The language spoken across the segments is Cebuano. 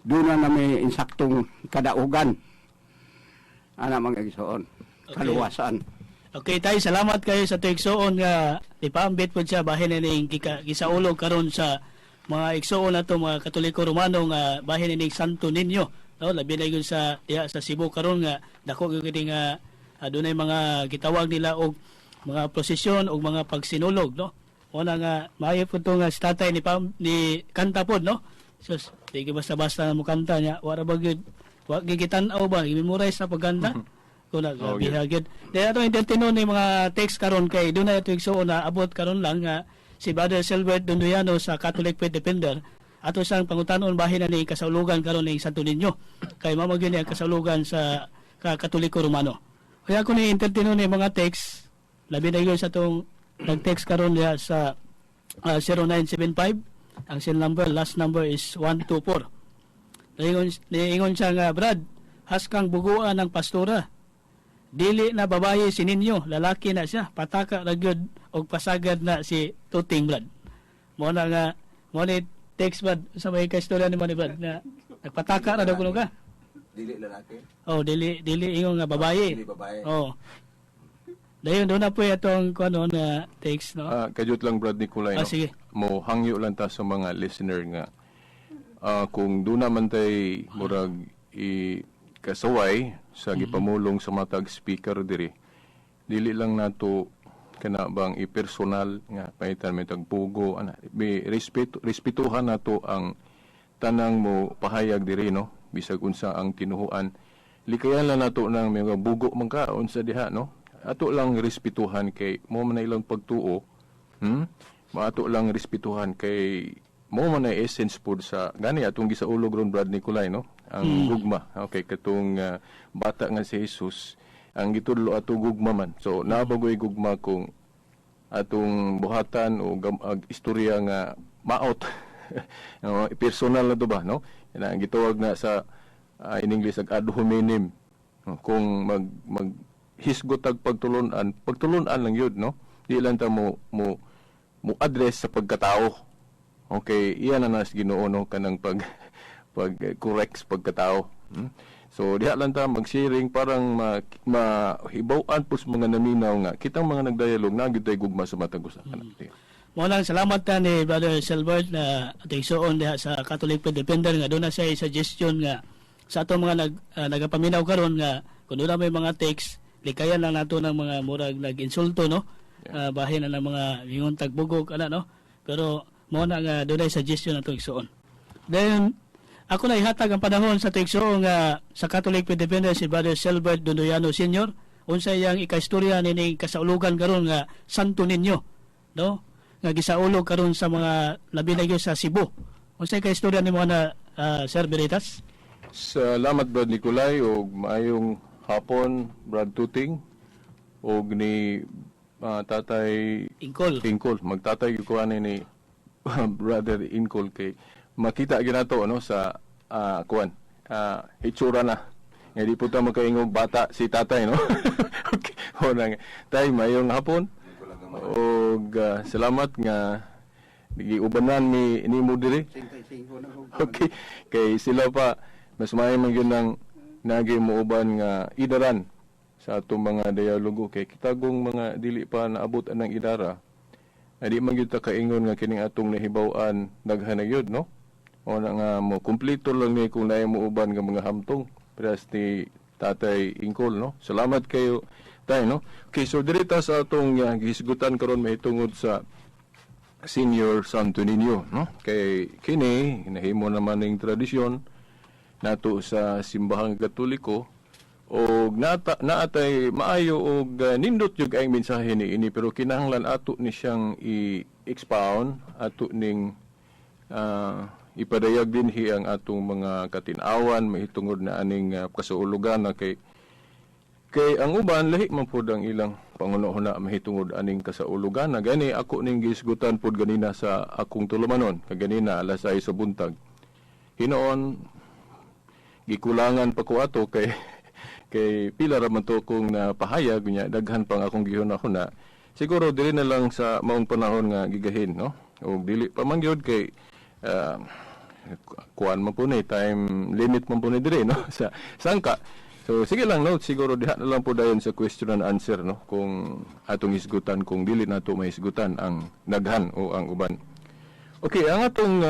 Doon na may insaktong kadaugan. Ana, mga igsoon. Kaluwasan. Okay tay, salamat kayo sa atong igsuon nga ipaambit po siya bahin ining gisaulog karon sa mga igsuon nato, mga Katoliko Romano, nga bahin ining Santo Niño, no? Labi na gyud sa diha sa Cebu karon nga dako gyud kini nga adunay mga gitawag nila og mga prosesyon og mga pagsinulog, no? Una nga maayo pud to nga si tatay ni kanta pod, no? Sus, di gyud basta-basta mo kanta niya. Wara ba gyud, wa gyud gitan-aw ba, gi-memorize na pagkanta. Kuna grabe ha gyud. Dahil ato entertainon ni mga text karon kay doon na ito igsuon na abot karon lang nga si Brother Silbert Dondoyano sa Catholic Faith Defender. Ato siyang pangutanon bahin na ni kasaulugan karon ni Santo Niño. Kay mao gyud ni ang kasaulugan sa Katoliko Romano. Kaya ako ni entertainon ni mga text, labi na yun sa atong nag-text karon diha sa 0975, ang cell number, last number is 124. Niingon siya nga, "Brad, haskang buguan ng pastora. Dili na babaye si Ninyo, lalaki na siya. Pataka ra gyud og pasagad na si Tuting, Brad." Mo na nga mo ni text, Brad, sa may kaistorya ni mo ni Brad na nagpataka ra daw kuno ka. Dili lalaki? Oh, dili dili ingon nga babaye. Dili babae. Oh. Dayon doon na po itong kuno na text, no. Kajut lang, Brad Nicolay, Ah, no? sige. Mo hangyo lang ta sa mga listener nga kung doon naman tay murag i kasaway sa gipamulong sa matag speaker diri, dili lang nato kana bang i-personal nga paitan may tagpugo ana. Be respeto, respetuhan nato ang tanang mo pahayag diri, no? Bisag unsa ang tinuhuan, likayan lang nato ng mga bugo man ka unsa diha, no? Ato lang respetuhan kay mo man na ilang pagtuo. Maato lang respetuhan kay mo man na essence pod sa gani atong gisaulog ron, Brad Nicolay, no? Ang gugma. Okay, katong bata nga si Jesus, ang gitudlo ato gugma man. So nabagoy gugma kung atong buhatan o ag istorya nga maot, no, personal na to ba, no? Yan ang gitawag na sa in English ag ad hominem, no? Kung mag mag hisgot ag pagtulon-an, pagtulon-an lang yun, no? Di lang ta mo address sa pagkatao. Okay, iyan na nas Ginoo, no? Kanang pag pag correct sa pagkatao. So diha lang ta mag-sharing parang mahibaw-an po sa mga naminaw nga kitang mga nagdialog na gyud tay gugma sa matag usa kana. Mo lang salamat ta ni Brother Silbert na ating suon diha sa Catholic Faith Defender nga doon na siya suggestion nga sa atong mga nagapaminaw karon nga kung doon na may mga text, likayan lang nato ng mga murag nag-insulto, no? Bahin na ng mga ingon tagbugok ana, no? Pero mo na nga doon ay suggestion atong igsuon. Then ako na ihatag ang panahon sa atong igsuon nga sa Catholic Faith Defender, si Brother Silbert Dondoyano Sr., unsa iyang ikaistorya nining kasaulugan karon nga Santo Niño, no, nga gisaulog karon sa mga labi na gyud sa Cebu? Unsay kaistorya nimo na, Sir Veritas? Salamat, Brad Nicolay, ug maayong hapon, Brad Tuting, ug ni Tatay Ingkol. Ingkol. Magtatay gyud ko ani ni Brother Ingkol kay makita gyud nato, no, sa kuan hitsura na nga di po ta makaingog bata si tatay, no? Okay, o na nga. Tay, maayong hapon ug salamat nga giubanan ni nimo diri. 35 na ko. Okay. Kay sila pa mas maayo man gyud nang nagi mo uban nga idaran sa atong mga dialogo kay kitagong mga dili pa naabot anang idara na di man gyud ta kaingon nga kining atong nahibaw-an daghan na gyud, no? O na nga mo kumpleto lang ni kung naay mo uban nga mga hamtong parehas ni Tatay Ingkol, no? Salamat kayo, tay, no? Okay, so diri ta sa atong gihisgutan karon mahitungod sa Senior Santo Niño, no? Kay kini nahimo naman ning tradisyon nato sa Simbahang Katoliko og nata naatay maayo og nindot jud ang mensahe ni ini, pero kinahanglan ato ni siyang i-expound, ato ning ipadayag dinhi ang atong mga katin-awan mahitungod na aning kasaulugan na kay kay ang uban lahi man pud ang ilang panguno-huna mahitungod aning kasaulugan na. Gani ako ning gisgutan pud ganina sa akong tulumanon kaganina alas 6 sa buntag. Hinoon gikulangan pa ko ato kay kay pila ra man to kong napahayag nya daghan pang akong gihuna-huna. Siguro dili na lang sa maong panahon nga gigahin, no? Og dili pa man gyud kay Kuan man po ni, time limit man po ni dire, no, sa sangka. So sige lang, no, siguro diha na lang po dayon sa question and answer, no, kung atong hisgutan, kung dili nato mahisgutan ang daghan o ang uban. Okay, ang atong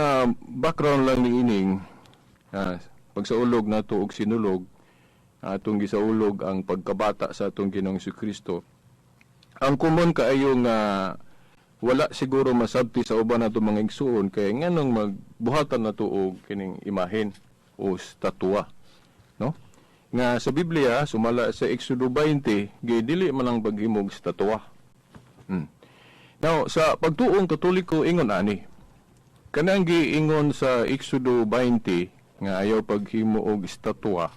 background lang ni ining pagsaulog nato og Sinulog, atong gisaulog ang pagkabata sa atong Ginoong Kristo. Ang common kaayo nga wala siguro masabti sa uban nato mga igsuon kay nganong magbuhatan nato og kining imahen o statwa, no, nga sa Biblia, sumala sa Exodo 20, gidili man ang paghimog statwa. Now, sa pagtuong Katoliko, ingon ani kanang giingon sa Exodo 20 nga ayaw paghimo og estatwa,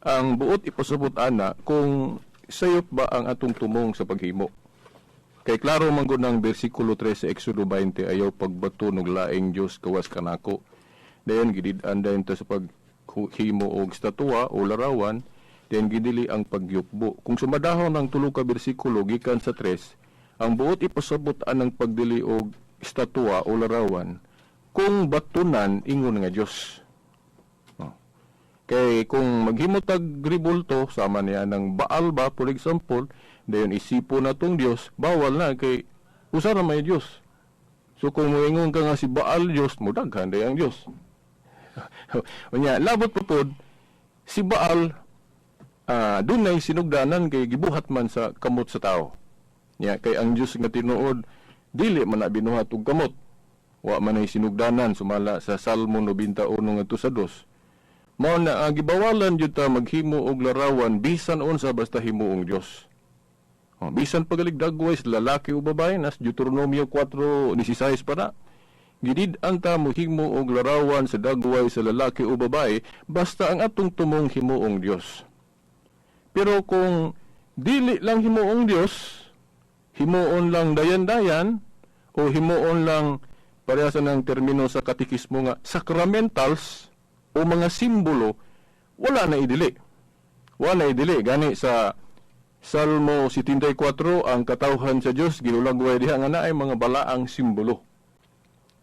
ang buot ipasabot ana kung sayop ba ang atong tumong sa paghimo. Kay klaro man gud ng bersikulo 3 sa Exodo 20, ayaw pagbato og laing Dios gawas kanako. Dayon gidid-an dayon ta sa paghimo og estatwa o larawan, dayon gidili ang pagyukbo. Kung sumadahon ang tulo ka bersikulo gikan sa 3, ang buot ipasabot anang pagdili og estatwa o larawan kung batunan ingon nga Dios. Oh. Kay kung maghimo tag ribulto sama niya ng Baal ba, for example, dayon isipo na tong Dios, bawal na kay usa ra may Dios. So kung moingon ka nga si Baal Dios, modaghan day ang Dios. Unya, labot pa pod si Baal, dunay sinugdanan kay gibuhat man sa kamot sa tao. Nya kay ang Dios nga tinuod dili man na binuhat og kamot. Wa man ay sinugdanan sumala sa Salmo 91 ngadto sa 2. Mao na gibawalan jud ta maghimo og larawan bisan unsa basta himuong Dios. Oh, bisan pagalig dagway sa lalaki o babae, nas Deuteronomio 4:16 pa na. Gidid-an ta mohimo og larawan sa dagway sa lalaki o babae basta ang atong tumong himuong Dios. Pero kung dili lang himuong Dios, himuon lang dayan-dayan o himuon lang pareha sa ng termino sa katikismo nga sacramentals o mga simbolo, wala na idili. Wala na idili. Gani sa Salmo 74, ang katawhan sa Dios gihulagway diha nga naay mga balaang simbolo.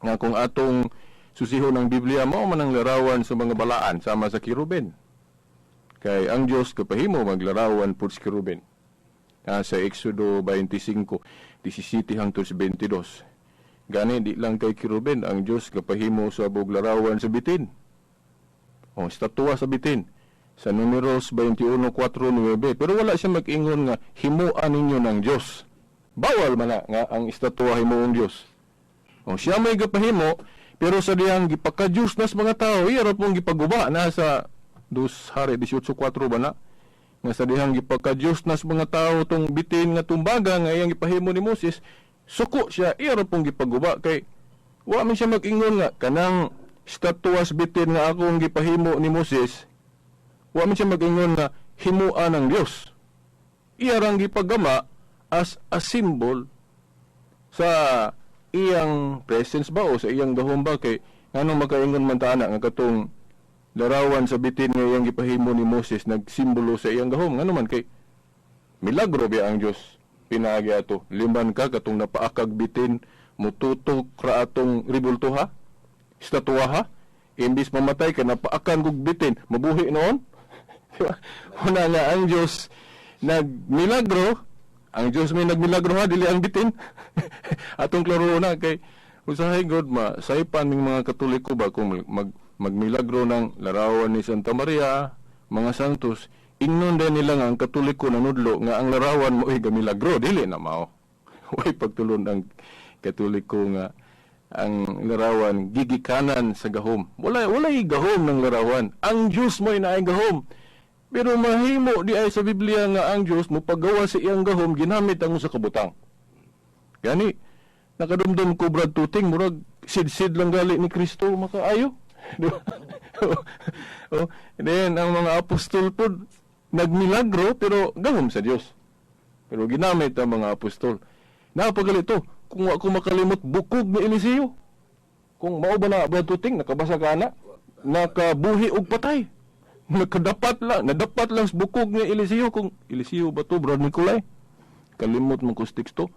Nga kung atong susihon ng Biblia, mao man ang larawan sa mga balaan sama sa kiruben. Kay ang Dios kapahimo maglarawan pud sa kiruben. Sa Exodo 25, 17 hangtod sa 22. Gani di lang kay kiruben, ang Dios kapahimo sa bug larawan sa bitin. O estatwa sa bitin sa Numeros 21:4-9. Pero wala siya mag-ingon nga himuan ninyo ng Dios. Bawal man na nga ang estatwa himuong Dios. O siya may gapahimo, pero sa diyang gipaka-Diyos nas mga tao, iya ra pong gipaguba na sa Dus Hari 18:4 ba na? Nga sa dihang gipaka-Diyos nas mga tao tong bitin nga tumbaga nga iyang gipahimo ni Moses, suko siya, iya ra pong gipaguba kay wa man siya mag-ingon nga kanang estatwa sa bitin nga akong gipahimo ni Moses, wa man siya mag-ingon nga himuan ng Dios. Iya rang gipagama as a symbol sa iyang presence ba o sa iyang gahom ba, kay nganong makaingon man ta ana nga katong larawan sa bitin nga iyang gipahimo ni Moses nagsimbolo sa iyang gahom? Ngano man kay milagro biya ang Dios pinaagi ato. Liman ka katong napaakag bitin, mututok ra atong ribulto ha, estatwa ha, imbis mamatay ka, napaakan kog bitin, mabuhi noon. Di ba? Una nga ang Dios nagmilagro, ang Dios may nagmilagro ha, dili ang bitin. Atong klaro na kay usahay god ma saypan ning mga Katoliko ba kung magmilagro ng larawan ni Santa Maria, mga santos, ingnon din nila nga ang Katoliko nanudlo nga ang larawan mo ay gamilagro, dili na mao. Way pagtulon ang Katoliko nga ang larawan gigikanan sa gahom. Wala, walay gahom ng larawan. Ang Diyos mo'y naay gahom. Pero mahimo di ay sa Biblia nga ang Diyos mo paggawa sa iyang gahom ginamit ang usa ka butang. Gani nakadumdum ko, Brad Tuting, murag sid-sid lang gali ni Kristo makaayo. Di ba? Oh, and then ang mga apostol pod nagmilagro pero gahom sa Dios. Pero ginamit ang mga apostol. Napagalito, kung ako makalimot, bukog ni Eliseo. Kung mao ba na, Brad Tuting, nakabasa ka na, nakabuhi og patay. Nakadapat lang, nadapat lang sa bukog ni Eliseo. Kung Eliseo ba to, Brad Nicolay? Kalimot mo ko sa teksto.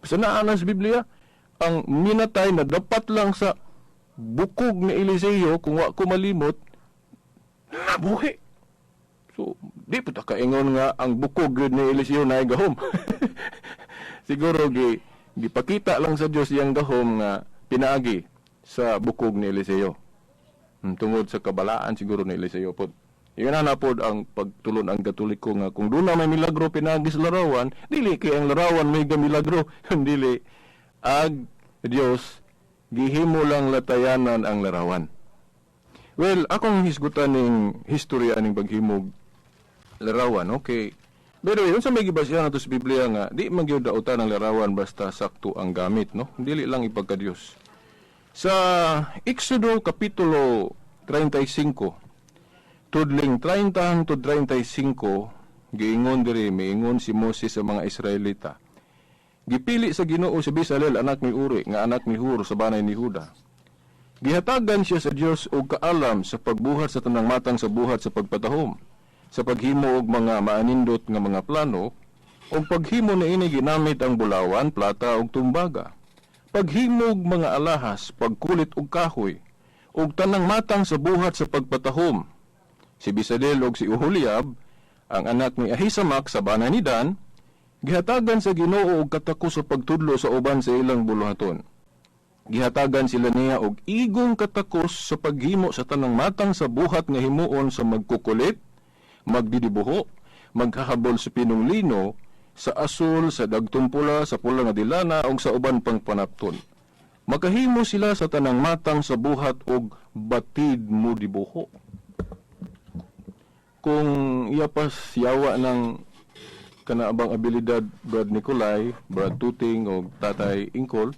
Basta naa na sa Biblia, ang minatay na dapat lang sa Bukog ni Eliseo, kung wa ko malimot, nabuhi. So, di po ta kaingon nga ang bukog gyud ni Eliseo naay gahom. Siguro gipakita lang sa Dios iyang gahom nga pinaagi sa bukog ni Eliseo. Tungod sa kabalaan siguro ni Eliseo pod. Yun na pod ang pagtulon ang Katoliko nga kung doon na may milagro pinaagi sa larawan, dili kay ang larawan may gamilagro, dili ag Dios gihimo lang latayanan ang larawan. Well, akong hisgutan ning historya ning paghimog larawan, okay. Pero yun sa may gibasihan nato sa Biblia nga di man gyud dautan ang larawan basta sakto ang gamit, no? Dili lang ipagka-Dios. Sa Exodo kapitulo 35, tudling 30 hangtod 35, giingon diri, miingon si Moses sa mga Israelita. Gipili sa Ginoo si Bezalel, anak ni Uri, nga anak ni Hur, sa banay ni Huda. Gihatagan siya sa Dios og kaalam sa pagbuhat sa tanang matang sa buhat sa pagpatahom, sa paghimo og mga maanindot nga mga plano, ug paghimo niini ginamit ang bulawan, plata ug tumbaga. Paghimog mga alahas, pagkulit og kahoy, ug tanang matang sa buhat sa pagpatahom. Si Bezalel ug si Oholiab, ang anak ni Ahisamak sa banay ni Dan, gihatagan sa Ginoo og katakos sa pagtudlo sa uban sa ilang buluhaton. Gihatagan sila niya og igong katakos sa paghimo sa tanang matang sa buhat nga himuon sa magkukulit, magdidibuho, maghahabol sa pinong lino, sa asul, sa dagtong pula, sa pula nga dilana ug sa uban pang panapton. Makahimo sila sa tanang matang sa buhat og batid mo dibuho. Kung iya pas yawa ng kanaabang abilidad, Brad Nicolay, Brad Tuting o Tatay Ingkol,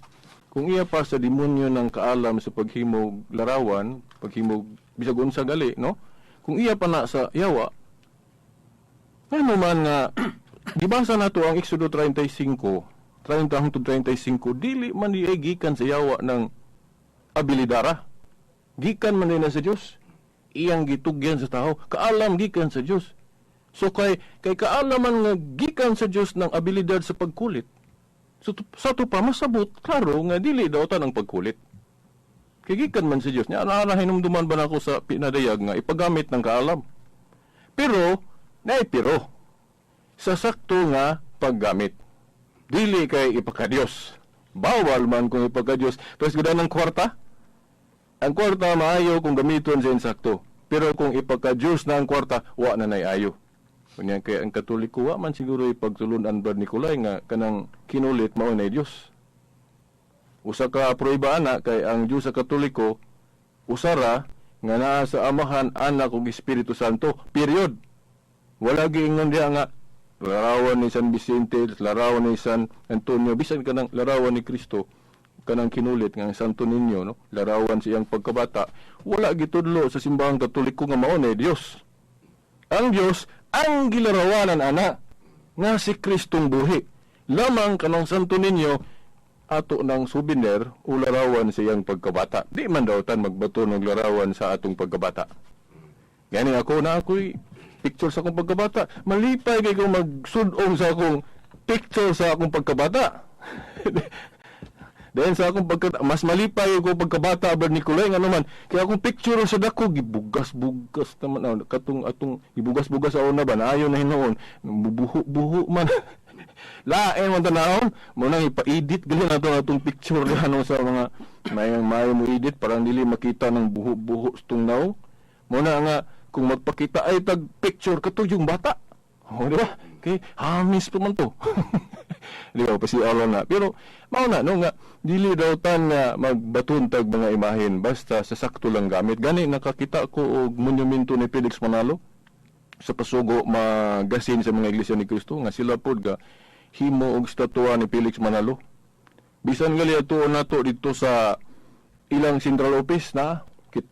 kung iya pa sa demonyo ng kaalam sa paghimog larawan, paghimog bisag unsa gali, no? Kung iya pa na sa yawa, ano man nga gibasa nato ang Exodo 35, 30 hangtod 35, dili man di ay gikan sa yawa ng abilidara. Gikan man din na sa Dios. Iyang gitugyan sa tao, kaalam gikan sa Dios. So kay kaalaman nga gikan sa Dios ng abilidad sa pagkulit. So sa to pa masabot klaro nga dili daw ta ng pagkulit. Kay gikan man sa Dios. Nya ana hinumduman ba nako sa pinadayag nga ipagamit ng kaalam. Pero naay pero sa sakto nga paggamit. Dili kay ipakadiyos. Bawal man kung ipakadiyos. Tapos gud ng kwarta. Ang kwarta maayo kung gamiton sa insakto. Pero kung ipakadiyos na ang kwarta, wa na nay ayo. Unya kay ang Katoliko wa man siguro ipagtulunan, Brad Nicolay, nga kanang kinulit mao na Dios. Usa ka prueba ana kay ang Dios sa Katoliko usara nga naa sa Amahan, Anak ug Espiritu Santo. Period. Wala giingon diha nga larawan ni San Vicente, larawan ni San Antonio, bisan kanang larawan ni Kristo kanang kinulit nga ang Santo Niño, no? Larawan sa iyang pagkabata, wala gitudlo sa simbahang Katoliko nga mao na Dios. Ang Dios ang gilarawanan ana nga si Kristong buhi. Lamang kanang Santo Niño ato ng souvenir o larawan sa iyang pagkabata. Di man daw tan magbato ng larawan sa atong pagkabata. Gani ako na ako'y picture sa akong pagkabata. Malipay kay kong magsudong sa akong picture sa akong pagkabata. Dahil sa akong pagkabata, mas malipay ko pagkabata, Brad Nicolay, nga naman, kaya akong picture sa dako, gibugas-bugas naman, ah, katong atong gibugas-bugas ako na ba, naayo na hinuon, bubuho-buho man. Lain man tanawon, mo nang ipa-edit gali nato atong picture ano sa mga may may mo edit parang dili makita ng buho-buho sa tungnaw. Mo na nga kung magpakita ay tag picture kato yung bata. O, di ba? Kay hamis pa man to. Di ba pasi na. Pero mao na no nga dili daw tan nga magbaton tag mga imahen basta sa sakto lang gamit. Gani nakakita ko og monumento ni Felix Manalo sa pasugo magasin sa mga Iglesia ni Cristo nga sila pod ga himo og estatwa ni Felix Manalo. Bisan gali ato nato dito sa ilang central office na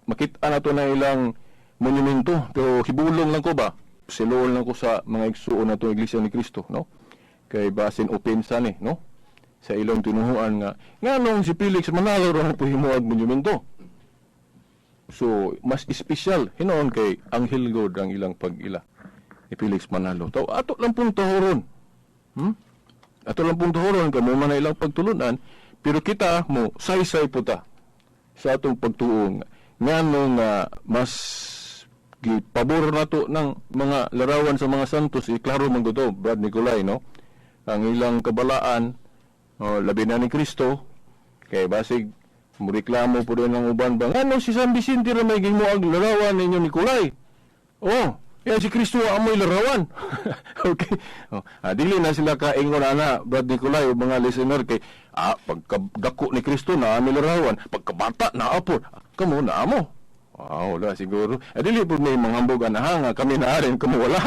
makita nato na ilang monumento, pero hibulong lang ko ba, siloon lang ko sa mga igsuon nato Iglesia ni Cristo, no, kay basin opensa ni, no, sa ilang tinuhuan nga nganong si Felix Manalo ra po himo og monumento. So mas espesyal hinuon kay Anghel God ang ilang pag-ila ni Felix Manalo. Taw ato lang pong tuhoron. Ato lang pong tuhoron kay mo man na ilang pagtulunan, pero kita mo saysay po ta. sa atong pagtuo ngano nga mas gipabor nato ng mga larawan sa mga santos. Iklaro man gud to, Brad Nicolay, no, ang ilang kabalaan, oh, labi na ni Kristo, kay basig mureklamo po din ang uban ba, ngano si San Vicente ra may gimuag larawan ninyo Nicolay? Oh, yan si Kristo amoy larawan. Okay. Oh, dili na sila kaingon ana, Brad Nicolay o mga listener, kay pagkadako ni Kristo na may larawan, pagkabata na apo, kamo na amo. Wala siguro. Dili po may mga hambog ana nga kami na rin kamo wala.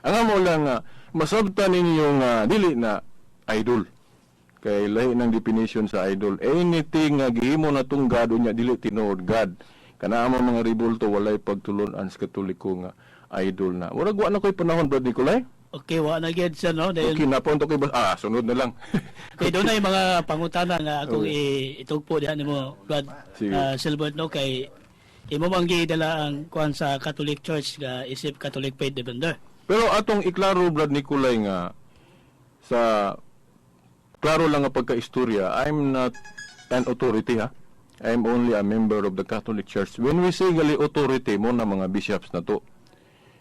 Ang amo lang masabtan ninyo nga dili na idol. Kay lahi ng definition sa idol. Anything nga gihimo na tong God unya dili tinuod God. Kana amo mga ribulto, walay pagtulon-an sa Katoliko nga idol na. Murag wa na ko'y panahon, Brad Nicolay. Okay, wa na gyud sir, no? Dayon Okay, napunto ko'y sunod na lang. Kay doon mga pangutana nga akong itugpo diha nimo, Brad Sige. Silbert, no, kay imo man gidala ang kuan sa Catholic Church nga isip Catholic Faith Defender. Pero atong iklaro, Brad Nicolay, nga sa klaro lang nga pagkaistorya, I'm not an authority ha. I'm only a member of the Catholic Church. When we say gali authority mo na mga bishops na to.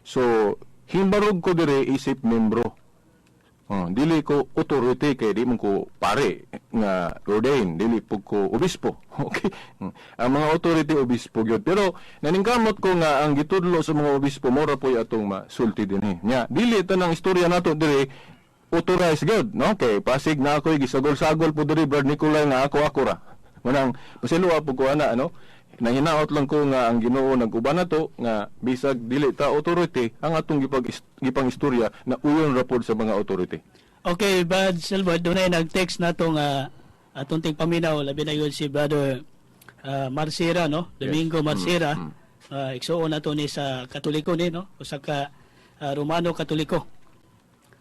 So, himbarog ko dire isip membro. Oh, dili ko authority kay di man ko pare nga ordain, dili po ko obispo. Okay. Ang mga authority obispo gyud. Pero naningkamot ko nga ang gitudlo sa mga obispo mora po'y atong masulti dinhi. Nya, dili tanang istorya nato diri authorized gyud, no? Kay pasig na ako'y gisagol-sagol po diri, Brad Nicolay, nga ako ako ra. Manang pasiluwa po ko ana, ano? Nahinaot lang ko nga ang Ginoo nag-uban nato nga bisag dili ta authority, ang atong gipang istorya na uyon ra pod sa mga authority. Okay, Brad Silbert, doon ay nag-text na itong atong tingpaminaw, labi na yun si Brother Marcera, no? Domingo Marcera. Igsuon na to ni sa Katoliko ni, no? Usa ka Romano Katoliko.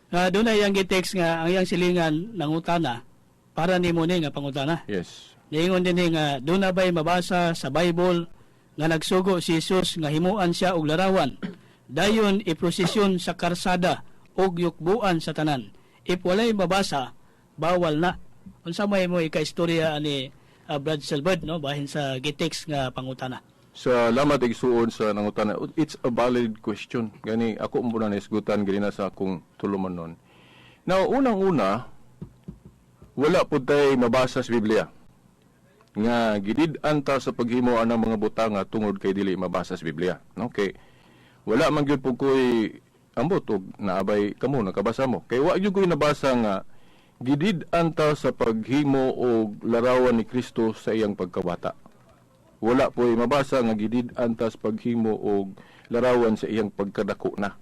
Doon ay ang gi-text nga ang iyang silingan nangutana para nimo ni nga pangutana. Yes. Niingon din ni nga doon na ba'y mabasa sa Bible nga nagsugo si Jesus nga himuan siya og larawan? Dayon iprosesyon sa karsada og yukbuan sa tanan. If walay mabasa, bawal na. Unsa may mo ika-istorya ani Brad Silbert, no, bahin sa gitext nga pangutana? Salamat, igsuon, sa nangutana. It's a valid question. Gani ako mo na naisgutan gani na sa akong tuluman nun. Now, unang-una, wala pud tay mabasa sa Biblia nga gidid-an ta sa paghimo anang mga butanga tungod kay dili mabasa sa Biblia. Okay. Wala man gyud pud ko'y ambot og naabay kamo nakabasa mo. Kay wa gyud ko'y nabasa nga gidid-an ta sa paghimo og larawan ni Kristo sa iyang pagkabata. Wala po'y mabasa nga gidid-an ta sa paghimo og larawan sa iyang pagkadako na.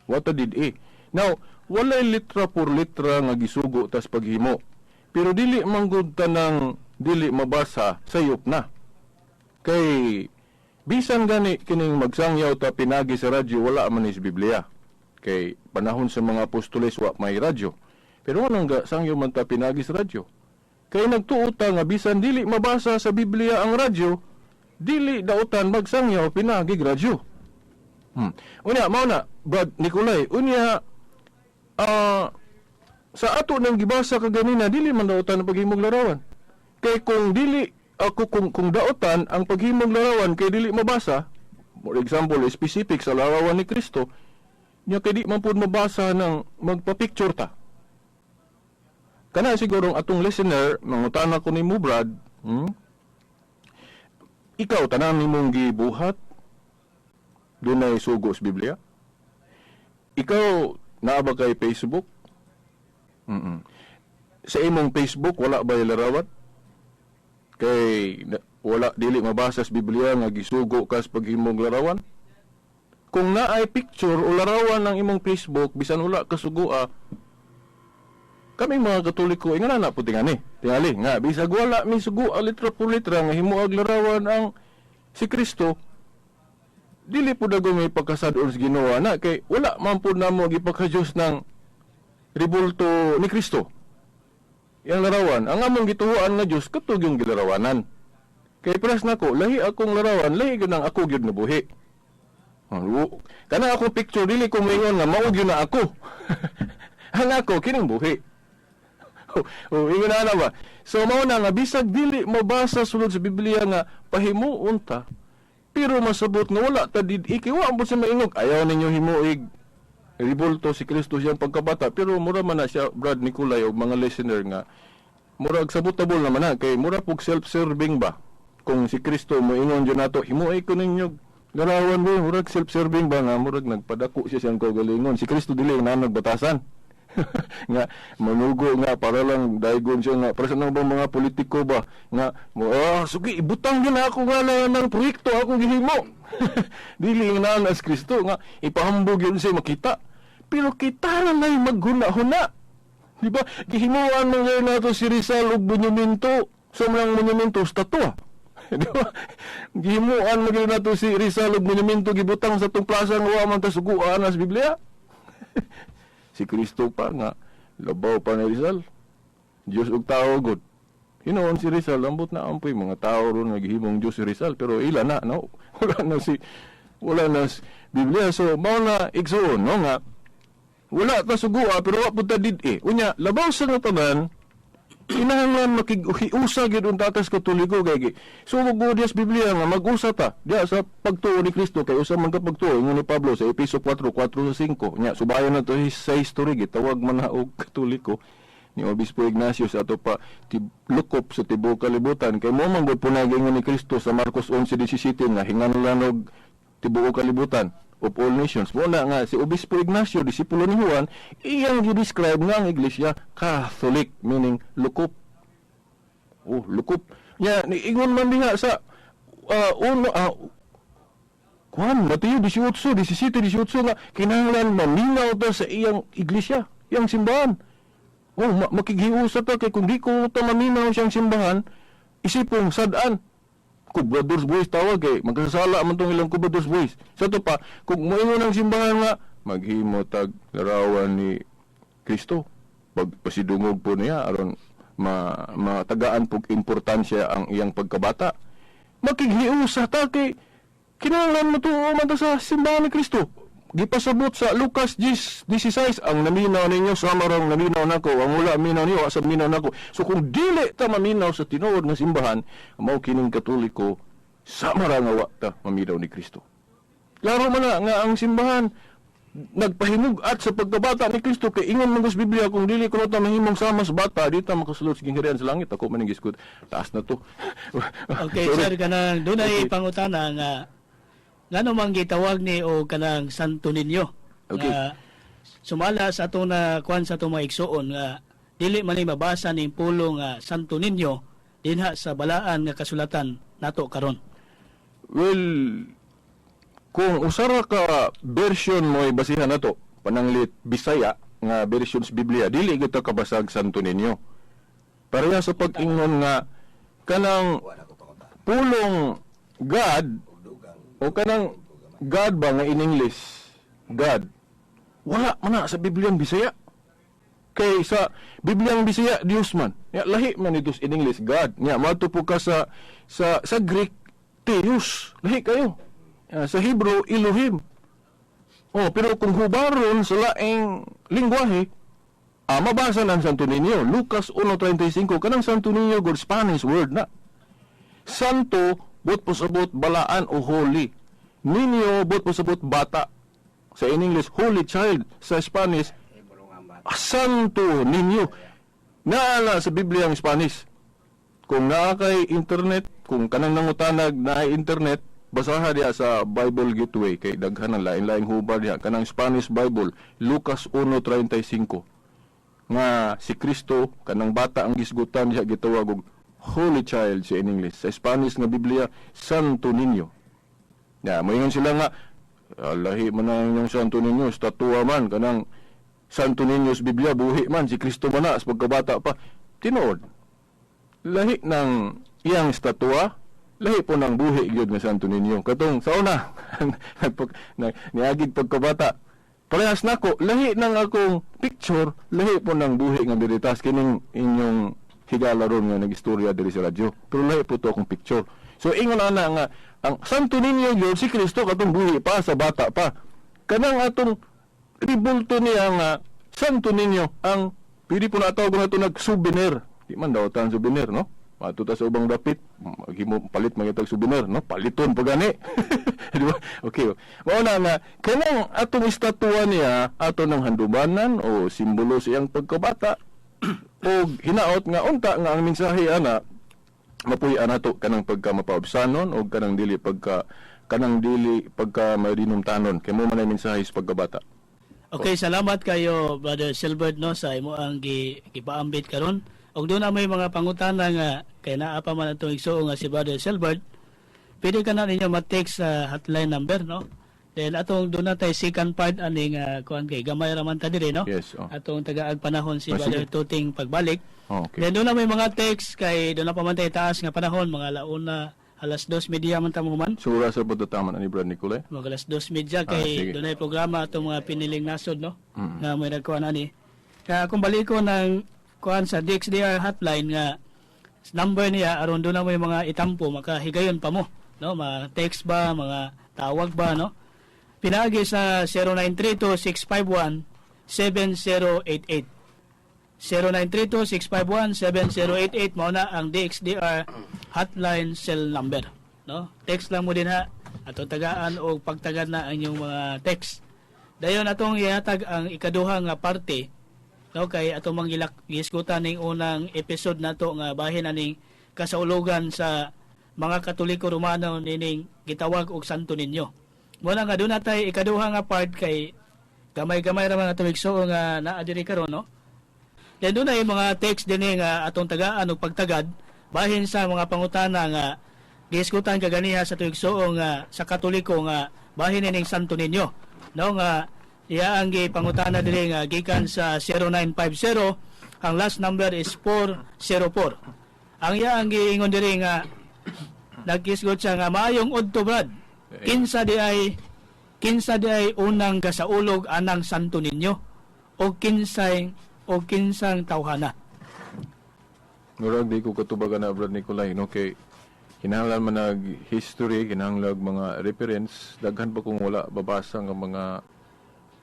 What did eh? Now, walay litra por litra nga gisugo tas paghimo. Pero dili man gud tanang dili mabasa, sayop na. Kay bisan gani kining magsangyaw ta pinagi sa radyo, wala man is Biblia. Kay panahon sa mga apostoles wa may radyo. Pero anong ga sangyaw man ta pinagi sa radyo? Kay nagtuo ta nga bisan dili mabasa sa Biblia ang radyo, dili dautan magsangyaw pinagi radyo. Unya mao na, Brad Nicolay, unya sa ato nang gibasa kaganina, dili man dautan ang paghimog larawan. Kay kung dili ako kung daotan ang paghimog larawan kay dili mabasa, for example, specific sa larawan ni Kristo, nya kay di man pud mabasa ng magpa-picture ta. Kana siguro ang atong listener, mangutana ko nimo, Brad? Ikaw, tanan nimong gibuhat dunay sugo sa Biblia? Ikaw, naa ba kay Facebook? Sa imong Facebook wala ba larawan? Kay wala dili mabasa sa Biblia nga gisugo ka sa paghimog larawan? Kung naay picture o larawan ng imong Facebook bisan wala ka sugua, kami mga Katoliko ingana na po tingani. Tingali nga bisag wala mi sugo litra por litra nga himuag larawan ang si Kristo, dili po dago may pagkasad-on sa Ginoo na kay wala man po namo gipagka-Diyos ng ribulto ni Kristo. Yang larawan, ang among gituhuan nga Dios katog yung gilarawanan. Kay pres nako, lahi akong larawan, lahi gyud ang ako gyud nabuhi. Kana akong picture dili ko moingon nga mao gyud na ako. Ang ako kining buhi. Oh, ingon na ba? So mao na nga bisag dili mabasa sulod sa Biblia nga pahimuon ta, pero masabot nga wala ta did kay wa mo sa maingog ayaw ninyo himuig ribulto si Kristo siyang pagkabata, pero mura man na siya, Brad Nicolay og mga listener, nga murag sabotable naman na kay mura pug self-serving ba. Kung si Kristo moingon jud nato, "Himuay ko ninyo larawan mo," murag self-serving ba nga murag nagpadako siya siyang kaugalingon. Si Kristo dili na nagbatasan nga manugo nga para lang daygon siya nga para sa nang bang mga politiko ba nga mo, "Ah, sugi, ibutang gyud na ako nga na, ng proyekto akong gihimo." Dili nga na as Kristo nga ipahambog yun siya makita, pero kita na lang maghuna-huna. Di ba? Gihimuan man ngayon nato si Rizal og monumento. Sa mga monumento, statua. Di ba? Gihimuan man gyud nato si Rizal og monumento, gibutang sa tong plaza nga wa man ta suguan sa Biblia. Si Kristo pa nga labaw pa ni Rizal. Diyos ug tao gud. Hinuon si Rizal, ambot na ampoy mga tao ron nga gihimong Diyos si Rizal, pero ila na, no? Wala na si Biblia. So mao na, igsuon, no, nga wala ta sugua pero wa pud ta did-e. Unya, labaw sa nga tanan, kinahanglan makig-usa gyud unta tas Katoliko kay so magud sa Biblia nga mag-usa ta diya sa pagtuo ni Kristo, kay usa man ka pagtuo, ingon ni Pablo sa Epeso 4:4 sa 5. Nya subayon na to sa history, gitawag man na og Katoliko ni Obispo Ignacio sa ato pa lukop sa tibuok kalibutan, kay mo man gud punay ingon ni Kristo sa Marcos 11:17 nga hinganlan og tibuok kalibutan, of all nations. Mo na nga si Obispo Ignacio, disipulo ni Juan, iyang gi-describe nga ang Iglesia Catholic, meaning lukop. Oh, lukop. Nya niingon man diha sa uno kuan Mateo 18, 17, 18 nga kinahanglan maminaw ta sa iyang iglesia, iyang simbahan. Oh, makighiusa ta kay kung di ko ta maminaw siyang simbahan, isipong sad-an. Cobradors boys tawag kay magkasala man tong ilang cobradors boys. Sa to pa, kung moingon ang simbahan nga maghimo tag larawan ni Kristo, pagpasidungog po niya aron ma matagaan pug importansya ang iyang pagkabata. Makighiusa ta kay kinahanglan mo tuo man ta sa simbahan ni Kristo. Gipasabot sa Lucas 10:16, ang naminaw ninyo sama rang naminaw nako, ang wala minaw niyo sa minaw nako. So kung dili ta maminaw sa tinuod nga simbahan, mao kining Katoliko, sama ra nga wa ta maminaw ni Kristo. Klaro man na nga ang simbahan nagpahimug-at sa pagkabata ni Kristo, kay ingon man sa Biblia, kung dili kuno ta mahimong sama sa bata, di ta makasulod sa gingharian sa langit. Ako man ning gisgot, taas na to. Okay, Sorry. Sir, kanang dunay pangutana nga ngano man gitawag ni o kanang Santo Niño? Nga sumala sa atong na kuan sa atong mga igsuon nga dili man ni mabasa ning pulong nga Santo Niño dinha sa balaan nga kasulatan nato karon. Well, kung usara ka version mo basihan nato, pananglit Bisaya nga version sa Biblia, dili gyud ta kabasag Santo Niño. Pareha sa pag-ingon nga kanang pulong God o kanang God ba nga in English, God, wala man na sa Biblia ang Bisaya. Kay sa Biblia ang Bisaya, Dios man. Ya, lahi man ito in English, God. Nya, mato po ka sa Greek, Theos. Lahi kayo. Ya, sa Hebrew, Elohim. Oh, pero kung hubaron sa laing lingwahe, mabasa ng Santo Niño. Lucas 1:35, kanang Santo Niño, good Spanish word na. Santo, buot pasabot balaan o holy. Niño, buot pasabot bata. Sa in English, holy child. Sa Spanish, Santo Niño. Naala sa Biblia ang Spanish. Kung naa kay internet, kung kanang nangutanag na internet, basaha diha sa Bible Gateway kay daghan ang lain-laing hubad diha kanang Spanish Bible, Lucas 1:35 nga si Kristo kanang bata ang gisgutan diha gitawag og Holy Child sa in English. Sa Spanish nga Biblia, Santo Niño. Ya, moingon sila nga lahi man ang inyong Santo Niño, estatua man kanang Santo Niño sa Biblia, buhi man si Kristo man na sa pagkabata pa. Tinuod. Lahi ng iyang estatua, lahi po ng buhi gyud nga Santo Niño. Katong sa una, niagig pagkabata. Parehas nako, lahi ng akong picture, lahi po ng buhi nga diritas kining inyong higala ron nga nagistorya diri sa radyo. Pero lahi po to akong picture. So ingon ana nga ang Santo Niño gyud si Kristo katong buhi pa sa bata pa. Kanang atong ribulto niya nga Santo Niño ang Pwede po na tawag na ito nag-souvenir. Di man daw tan souvenir, no? Mato ta sa ubang dapit, maghimo palit man gyud souvenir, no? Paliton pa gani. Di ba? Okay. Mao na nga kanang atong estatwa niya ato ng handumanan o simbolo sa iyang pagkabata o hinaot nga unta nga ang mensahe ana mapuy-an nato kanang pagka mapaubsanon o kanang dili pagka madinumtanon kay mo man ay mensahe sa pagkabata. Okay, salamat kayo, Brother Silbert, no, sa imo ang gipaambit karon. Og doon na may mga pangutana nga kay naa pa man atong igsuon nga si Brother Silbert. Pwede ka na ninyo ma-text sa hotline number, no? Then atong doon na tay second part aning kuan kay gamay ra man ta diri, no? Yes, oh. Atong tagaag panahon si Ah, Brother sige. Tuting pagbalik. Oh, okay. Then doon na may mga text kay doon na pa man tay taas nga panahon, mga launa, 2:30 man ta mohuman. So ora sa pagtataman ani Brad Nicolay. Mga 2:30 Ah, kay sige. dunay programa atong mga piniling nasod, no, nga may nagkuan ani. Kaya kung balik ko ng kuan sa DXDR hotline nga number niya aron doon na may mga itampo makahigayon pa mo, no, mga text ba, mga tawag ba, no, pinaagi sa 0932 651 7088, 0932-651-7088. Mao na ang DXDR hotline cell number, no? Text lang mo din ha, ato tagaan og pagtagad na ang inyong mga text. Dayon atong ihatag ang ikaduha nga parte, no, kay atong mangilak gisgutan ning unang episode nato nga bahin aning kasaulugan sa mga Katoliko Romano nining gitawag og Santo Niño. Mo na nga doon natay ikaduha nga part kay gamay-gamay ra man atong igsuon nga naa diri karon, no? Then doon ay mga text din eh nga atong tagaan og pagtagad bahin sa mga pangutana nga gisgutan kaganiha sa tuig suo nga sa Katoliko nga bahin ining Santo Niño, no, nga iya ang gipangutana diri nga gikan sa 0950, ang last number is 404. Ang iya ang giingon diri nga nagkisgot siya nga, "Maayong udto, Brad. Kinsa di ay unang gasaulog anang Santo Niño o kinsang tawhana?" Murag di ko katubagan na, Brad Nicolay, no, kay kinahanglan man nag history, kinahanglan mga reference, daghan pa kung wala babasa nga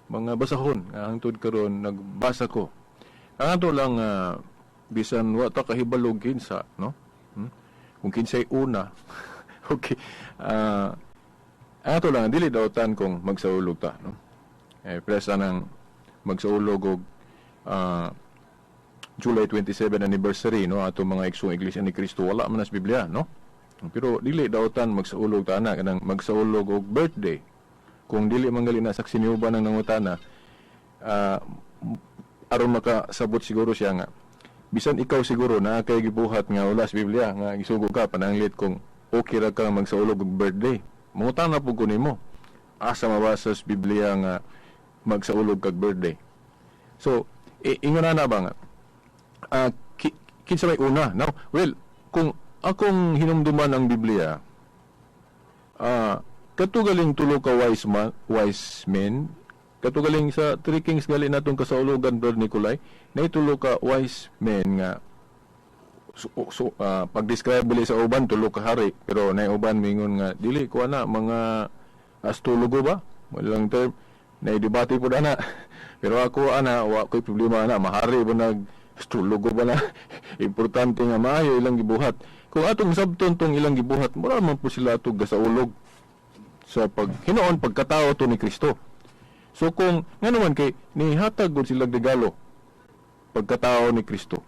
mga basahon nga hangtod karon nagbasa ko. Ang ato lang bisan wa ta kahibalo kinsa, no? Kung kinsay una. Okay. Ang ato lang dili dautan kung magsaulog ta, no? Eh presa nang magsaulog og July 27 anniversary, no, ato mga igsoong Iglesia ni Cristo, wala man sa Biblia, no, pero dili dautan magsaulog ta ana kanang magsaulog og birthday kung dili man gali na saksi ni uban ang nangutana. Aron makasabot siguro siya nga bisan ikaw siguro na kay gibuhat nga wala sa Biblia nga gisugo ka, pananglit kung okay ra ka magsaulog og birthday, mangutana pud ko nimo, asa mabasa sa Biblia nga magsaulog kag birthday? So ingon na ba nga kinsa may una? Now, well, kung akong hinumduman ang Biblia, katugaling tulo ka wise man, wise men, katugaling sa Three Kings gali natong kasaulugan, Brother Nicolay, na tulo ka wise men nga so, pag-describe bali sa uban tulo ka hari, pero nay uban mingon nga dili ko ana, mga astrologo ba walang term na debate po ana. Pero ako ana wa ko'y problema ana, mahari ba nag astrologo ba na, importante nga maayo ilang gibuhat. Kung atong sabton tong ilang gibuhat, mura man po sila atong gasaulog sa pag hinuon pagkatao to ni Kristo. So kung nga naman kay nihatag gud sila regalo pagkatao ni Kristo,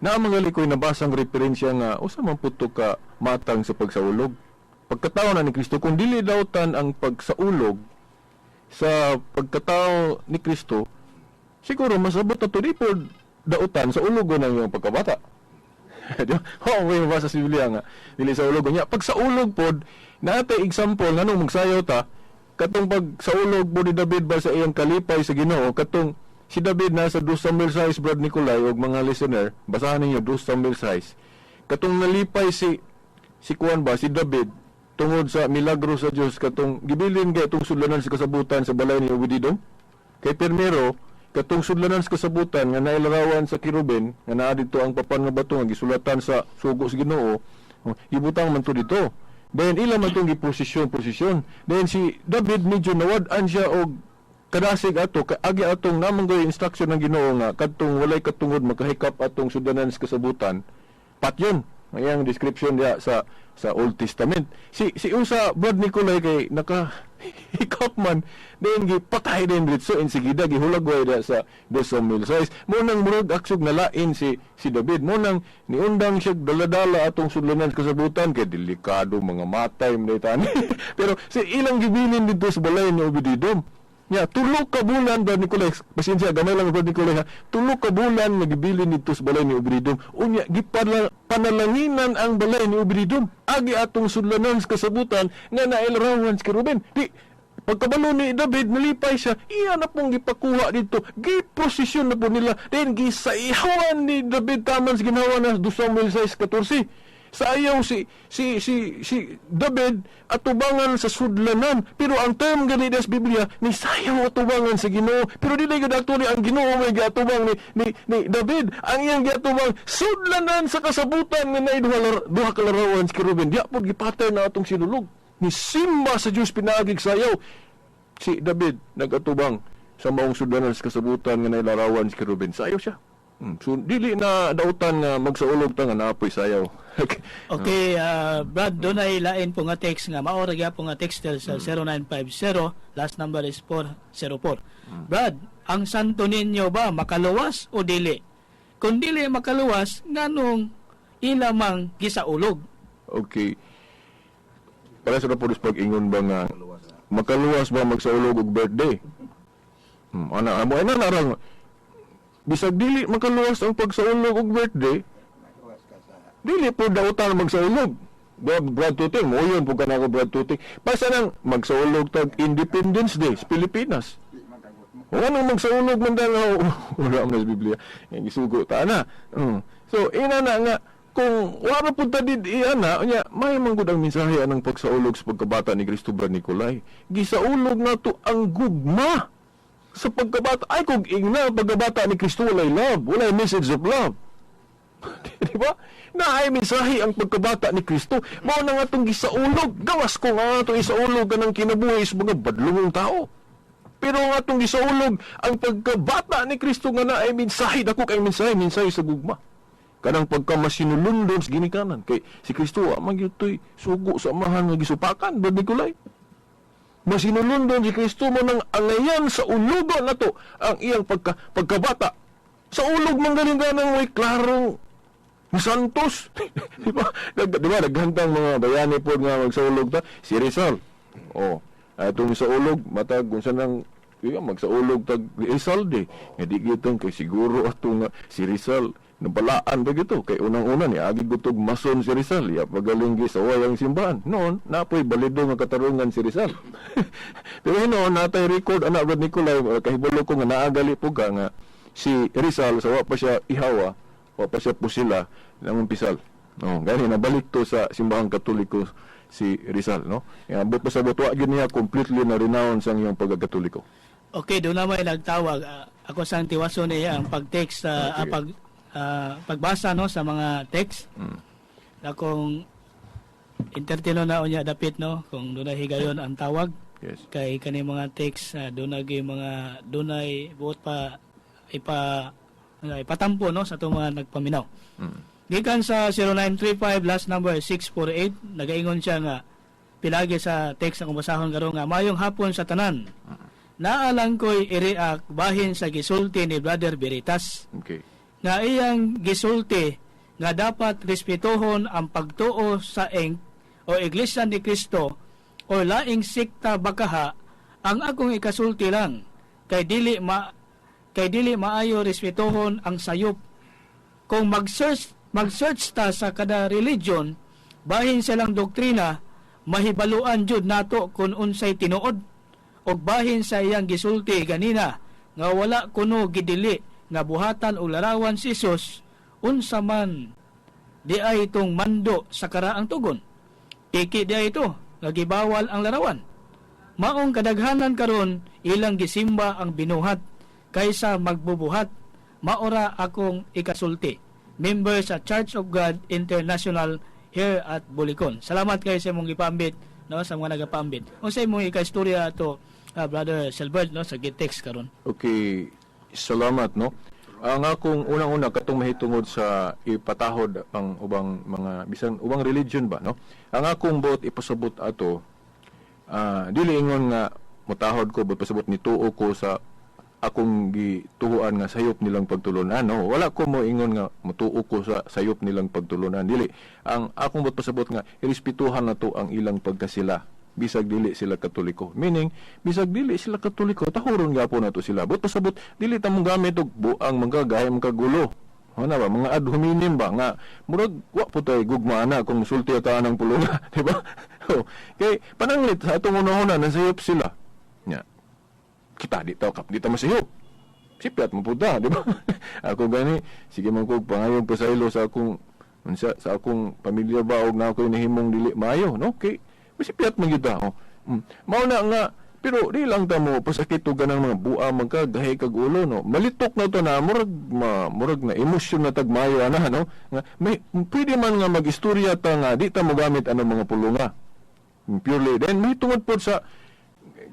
na mga ko'y nabasang referensya nga usa man pud to ka matang sa pagsaulog pagkatao na ni Kristo. Kung dili dautan ang pagsaulog sa pagkatao ni Kristo, siguro masabot na to di pod dautan sa ulogon ng iyong pagkabata. Di ba? Oh, may mabasa sa Biblia nga dili sa ulogon niya. Pag sa ulog pod, naatay example nganong magsayaw ta katong pag sa ulog po ni David ba sa iyang kalipay sa Ginoo, katong si David nasa 2 Samuel 6, Brad Nicolay og mga listener, basahan ninyo 2 Samuel 6. Katong nalipay si kuan ba, si David tungod sa milagro sa Dios, katong gibilin kay itong sudlanan sa kasabutan sa balay ni Obed-Edom. Kay pirmero katong sudlanan sa kasabutan nga nailarawan sa kerubin nga naa dito ang papan nga bato nga gisulatan sa sugo sa Ginoo, oh, gibutang man to dito. Then ila man tong giposisyon posisyon. Then si David medyo nawad-an siya og Kadasig ato kay agi atong namang goy instruction ng Ginoo nga kadtong walay katungod makahikap atong sudlanan sa kasabutan, patyon. Ang iyang description diha sa Old Testament. Si usa, Brad Nicolay, kay naka hikap man then gipatay din diretso, insigida gihulagway diha sa 2 Samuel 6. Mo nang murag aksog nalain si David, mo nang niundang siya daladala atong sudlanan sa kasabutan kay delikado mga matay man tani. Pero si ilang gibilin dito sa balay ni Obed-Edom. Ya, 3 ka bulan, Brad Nicolay, pasensya, gamay lang, Brad Nicolay, ha. 3 ka bulan nga gibilin dito sa balay ni Obed-Edom. Unya, gipala, panalanginan ang balay ni Obed-Edom. Agi atong sudlanan sa kasabutan nga nailarawan sa Kerubin. Di, pagkabalo ni David, nalipay siya, iya na pong gipakuha dito. Giprosesyon na po nila. Then, gisaihawan ni David taman sa ginawa na 2 Samuel 6:14. Sayaw si David atubangan sa sudlanan, pero ang term gani sa Biblia ni sayaw atubangan sa Ginoo, pero dili gud actually ang Ginoo may giatubang ni David. Ang iyang giatubang, sudlanan sa kasabutan nga naay duha ka larawan sa kerubin. Diya pod gipatay na atong sinulog ni simba sa Dios pinaagig sayaw. Si David nagatubang sa maong sudlanan sa kasabutan nga naay larawan sa kerubin, sayaw siya. So dili na dautan nga magsaulog ta nga naapoy sayaw. Okay, Brad, doon ay lain po nga text nga mao ra gyapon nga texter sa 0950, last number is 404. Brad, ang Santo Niño ba makaluwas o dili? Kung dili makaluwas, nganong ila mang gisaulog? Okay. Para sa po pag-ingon ba nga makaluwas ba magsaulog og birthday? Ana amo ana narang bisag dili makaluwas ang pagsaulog og birthday, dili po dautan magsaulog. Brad Tuting, mo yun po ka na ako, Brad Tuting. Basta nang magsaulog tag Independence Day sa Pilipinas. O anong magsaulog man daw, wala man sa Biblia. Yang gisugo ta na. So ina na nga kung wala pud ta did iana unya may man gud ang mensahe anang pagsaulog sa pagkabata ni Kristo, Brad Nicolay. Gisaulog nato ang gugma sa pagkabata. Ay kung ingna pagkabata ni Kristo walay love, walay message of love. Di ba? Na ay mensahe ang pagkabata ni Kristo. Mao na nga itong gisaulog. Gawas ko nga itong isaulog ka ng kinabuhi sa mga badlungong tao. Pero nga itong gisaulog ang pagkabata ni Kristo nga na ay mensahe, dako kay mensahe, mensahe sa gugma. Kanang pagka masinulundon sa ginikanan. Kay si Kristo wa man gyud to'y sugo sa amahan nga gisupakan, Brad Nicolay. Masinulundon si Kristo mo nang angayan sa ulugo nato ang iyang pagkabata. Sa ulog man galing ganang way klarong Santos. Di ba? Di ba naghantang mga bayani po nga magsaulog ta si Rizal. Oh, atong sa ulog matag kung saan ang iya magsaulog tag Rizal di. Nga di gitong kay siguro ato nga si Rizal nabalaan ba gito kay unang-una ni agi gutog mason si Rizal ya pagaling gi sa wayang simbahan noon napoy balido nga katarungan si Rizal. Pero noon natay record ana, Brad Nicolay, kahibalo ko nga naagali po ka nga si Rizal sa wa pa siya ihawa, wa pa siya pusila ng umpisal. No, gani nabalik to sa simbahang Katoliko si Rizal, no? Ya, but pa sa wa gyud niya completely na renounce ang iyang pagkakatoliko. Okay, doon na may nagtawag. Ako sa tiwaso niya ang pag-text sa Sige. Pagbasa no sa mga text. Akong entertaino na unya dapit no kung dunay higayon ang tawag kay kani mga text, dunay gyud mga dunay buot pa ipa ano, ipatampo no sa atong mga nagpaminaw. Gikan sa 0935, last number 648, nagaingon siya nga pilagi sa text akong basahon karon nga mayong hapon sa tanan. Naa lang ko'y i-react bahin sa gisulti ni Brother Veritas nga iyang gisulti nga dapat respetuhon ang pagtuo sa eng o Iglesia ni Cristo o laing sekta bakaha. Ang akong ikasulti lang kay dili maayo respetuhon ang sayop. Kung mag-search ta sa kada religion bahin silang doktrina, mahibaluan jud nato kung unsay tinuod. Og bahin sa iyang gisulti ganina nga wala kuno gidili nga buhatan og larawan si Jesus, unsa man di ay itong mando sa karaang tugon, tiki di ay ito nga gibawal ang larawan. Maong kadaghanan karon ilang gisimba ang binuhat kaysa magbubuhat. Maora akong ikasulti. Member sa Church of God International here at Bulicon. Salamat kayo sa imong gipambit no sa mga nagapambit. Unsa imong ikaistorya ato, Brother Silbert, no, sa gitext karon. Okay, salamat, no. Ang akong unang-una katong mahitungod sa ipatahod ang ubang mga bisan ubang religion ba, no. Ang akong buot ipasabot ato, dili ingon nga mutahod ko, buot pasabot ni tuo ko sa akong gituhuan nga sayop nilang pagtulunan, no. Wala ko mo ingon nga mutuo ko sa sayop nilang pagtulunan, dili. Ang akong buot pasabot nga irespetuhan nato ang ilang pagkasila bisag dili sila Katoliko. Meaning, bisag dili sila Katoliko, tahuron gyapon nato sila. Buot pasabot, dili ta mong gamit og buang manggagahay makagulo. Ano ba, mga ad hominem ba nga murag wa po tay gugma ana kung musulti ka anang pulunga, di ba? Oh, kay pananglit sa atong unahuna nasayop sila. Nya. Kita di ta kap di ta masayop. Sipyat mo puta, di ba? Ako gani, sige man ko pangayong pasaylo sa akong unsa sa akong pamilya ba og na ako'y nahimong dili maayo, no? Kay masipyat man gyud ta, oh. Mao na nga, pero di lang ta mo pasakit og ganang mga buang magkagahi kag ulo, no. Malitok na to na murag ma, murag na emosyon na tagmayo ana, no. Nga may pwede man nga magistorya ta nga di ta mogamit anang mga pulunga. Purely then may tungod pod sa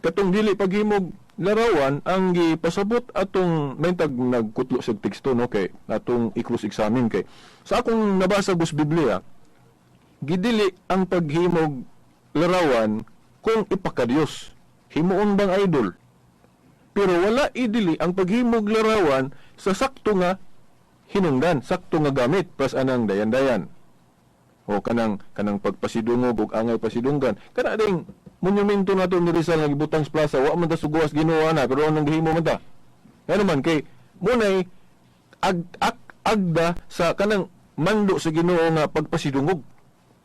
katong dili paghimog larawan ang gipasabot atong mentag nagkutlo sa teksto, no, kay atong i-cross examine kay sa akong nabasa sa Biblia, gidili ang paghimog larawan kung ipakadiyos, himuon bang idol, pero wala idili ang paghimog larawan sa sakto nga hinungdan, sakto nga gamit pas anang dayan-dayan o kanang kanang pagpasidungog og angay pasidunggan kana ding monumento nato ni Rizal nga gibutang sa plaza. Wa man ta suguas Ginoo ana, pero anong gihimo man ta ngano man kay munay ag, ag agda sa kanang mando sa Ginoo nga pagpasidungog,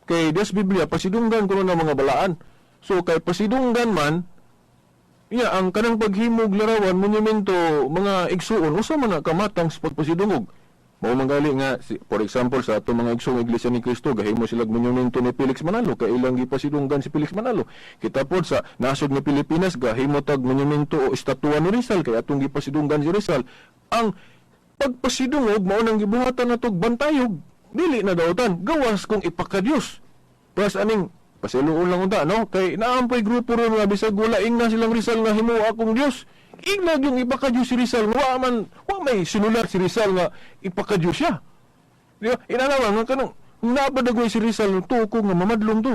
kay des Biblia pasidunggan kuno ng mga balaan. So kay pasidunggan man iya ang kanang paghimog larawan, monumento, mga igsuon, usa man na kamatang sa pagpasidungog. Mao man gali nga si, for example, sa atong mga igsoong Iglesia ni Cristo, gahimo sila monumento ni Felix Manalo kay ilang gipasidunggan si Felix Manalo. Kita pod sa nasod nga Pilipinas, gahimo tag monumento o estatwa ni Rizal kay atong gipasidunggan si Rizal. Ang pagpasidungog mao nang gibuhatan natog bantayog, dili na dautan gawas kung ipakadiyos. Plus aning pasiluon lang unta, no, kay naampoy grupo ron nga bisag wala ingna silang Rizal nga himo akong Dios, ingna yung ipakadiyos si Rizal. Wa man, wa may sinulat si Rizal nga ipakadiyos siya, di ba? Inanawa nga kanang napadagoy si Rizal tuko nga mamadlong to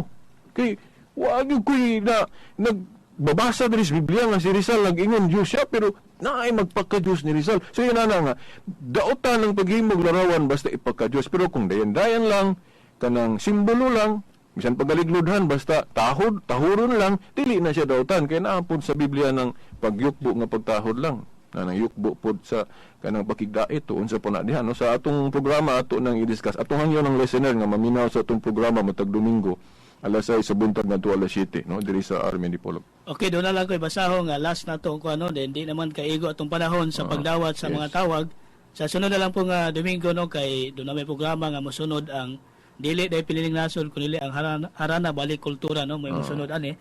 kay wa gyud koy na nagbabasa diri sa Biblia nga si Rizal nag-ingon Diyos siya, pero naay magpakadiyos ni Rizal. So yun na nga daotan ng paghimog larawan basta ipakadiyos, pero kung dayan-dayan lang, kanang simbolo lang, bisan pagaligludhan, basta tahod tahuron lang, dili na siya dautan kay naapod sa Biblia ng pagyukbo nga pagtahod lang na nang yukbo pod sa kanang pakigdait to unsa po na diha, no. Sa atong programa ato nang i-discuss, atong hangyo ng listener nga maminaw sa atong programa matag Domingo alas 6 sa buntag ngadto alas 7, no, diri sa Army Dipolog. Okay, doon na lang ko ibasaho nga last na to kung ano, din di naman kaigo atong panahon sa pagdawat sa mga tawag. Sa sunod na lang po nga Domingo, no, kay doon na may programa nga mosunod ang dili dahil piniling nasod kundi ang harana, harana balik kultura, no, may mosunod ani.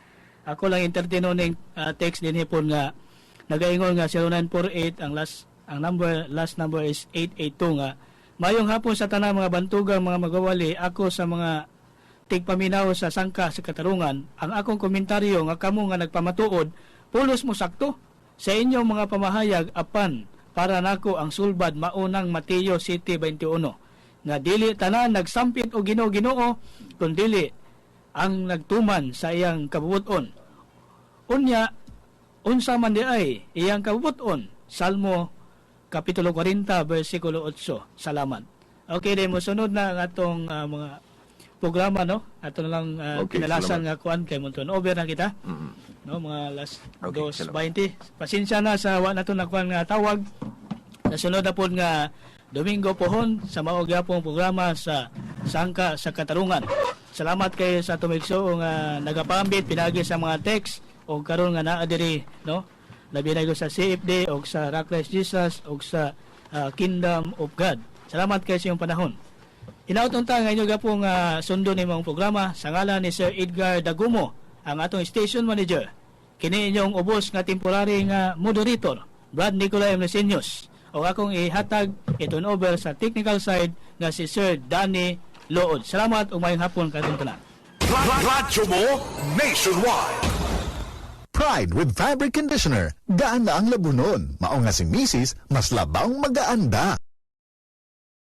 Ako lang entertain ning text din hipon nga nagaingon nga 0948 ang last, ang number, last number is 882, nga mayong hapon sa tanang mga bantugang mga magawali, ako sa mga tigpaminaw sa Sangka sa Katarungan. Ang akong komentaryo nga kamo nga nagpamatuod pulos mo sakto sa inyong mga pamahayag, apan para nako ang sulbad maunang Mateo 7:21 nga dili tanan nagsampit og Ginoo, Ginoo, kundili ang nagtuman sa iyang kabubuton. Unya unsa man di ay iyang kabubuton? Salmo kapitulo 40 bersikulo 8. Salamat. Okay, di mosunod na ang atong mga programa, no, ato na lang Okay, kinalasan salamat. nga kuan kay Monton over na kita, no, mga last Okay, 2:20. Pasensya na sa wa na to nakuan nga tawag. Sa sunod na pod nga Domingo pohon sa mao gyapong programa sa Sangka sa Katarungan. Salamat kayo sa tumigso nga nagapambit pinagi sa mga text o karon nga naa diri, no, labi na gyud sa CFD o sa Rock Christ Jesus o sa Kingdom of God. Salamat kayo sa iyong panahon. Hinaot unta nga inyo gapong sundo ni mong programa sa ngalan ni Sir Edgar Dagumo, ang atong station manager. Kini inyong ubos nga temporary nga moderator, Brad Nicolay M. Leseños. O akong ihatag iton over sa technical side nga si Sir Danny Lood. Salamat ug maayong hapon katong tanan. Radyo mo nationwide. Pride with fabric conditioner. Gaan na ang labunon. Mao nga si Mrs. Mas labang magaanda.